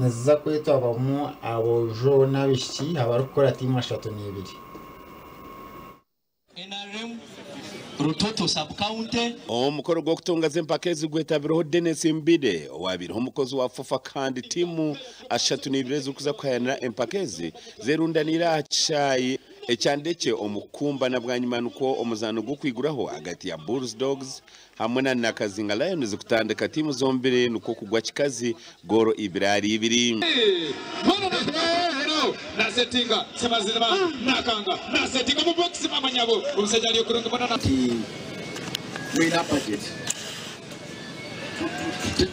Niziza kwetwabamu aboojo n'abaishiki abarikukora tiimu 32. NRM, Rutoto sub-county. Omukoro gw'okutongaza empaka ezi gwetabirweho Denis Mbide owabaireho omukozi wa FUFA kandi tiimu 32 ezirikuza kuhayanira empaka ezi zerundaniire aha kishaayi ekya Ndekye omu kukumba na bwanyima nikwo omuzaano gw'okwiguraho ahagati ya Bulls Dogs hamwe na Nakazinga Lions kutandika tiimu zombiri nikwo kugwa kikazi goolo 2-2. Mulina budget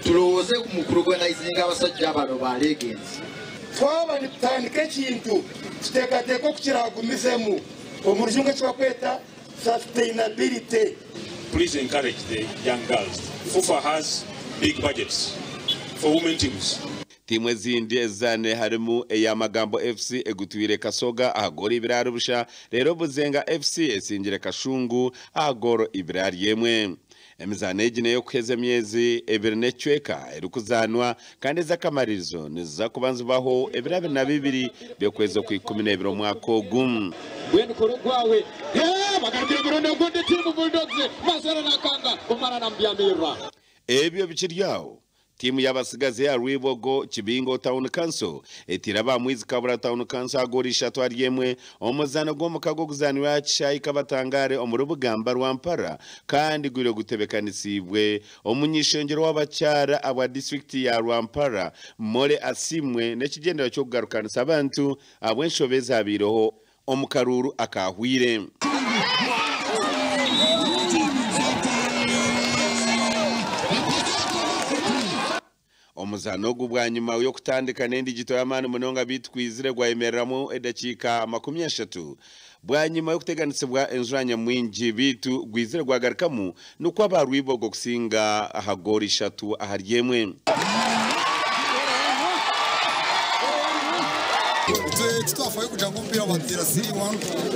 tulowooze mu kuroganizinga abasajja bano ba legenzi. Twaba nitutandika ekintu tuteekateeka oku kiragumizemu omu rujungu eki bakweta sustainability. Please encourage the young girls. FUFA has big budgets for women teams. Tiimu ezindi ezizaanire harimu eya Magambo FC egutwire Kasoga aha goolo 2-0 reero Buzenga FC esingire Kashungu aha goolo 2-1. Emizaano egi n'ey'okuheza emyezi ebiri n'ekicweka erikuzaanwa kandi ez'akamaririzo niziza kuba nizibaho ebiro 22 by'okwezi okw'ikumi n'ebiri omwaka ogu. Mbwenu kora ogwawe. Bagarukire omurundi ogundi tiimu Bulldogs. Masero nakanga omwana namubyamirira. Ebyo bikiri aho, tiimu y'abatsigazi eya Rwibogo Kibingo Town Council etiire aba Mwizi Kabura Town Council aha goolo 3-1 omu muzaano gw'omukago oguzaanirwe aha kishaayi Kabatangare omuri Bugamba Rwampara kandi gwire gutebekanisiibwe omuny'ishengyero w'abakyara abwa disiturikiti ya Rwampara Molly Asiimwe n'ekigyendererwa ky'okugarukanisa abantu ahabw'enshobe ezabaireho omu karuuru akaahwire. Omuzaano ogu bwanyima y'okutandika n'endigito y'amaani munonga beitu kwizire gwayemereramu edakiika 30 bwanyima y'okuteganisibwa enjura nyamwingi beitu gwizire gwagarukamu nikwo aba Rwibogo kusinga aha goolo 3-1. Itwe titwafayo kugira ngu omupiira bateera 3-1.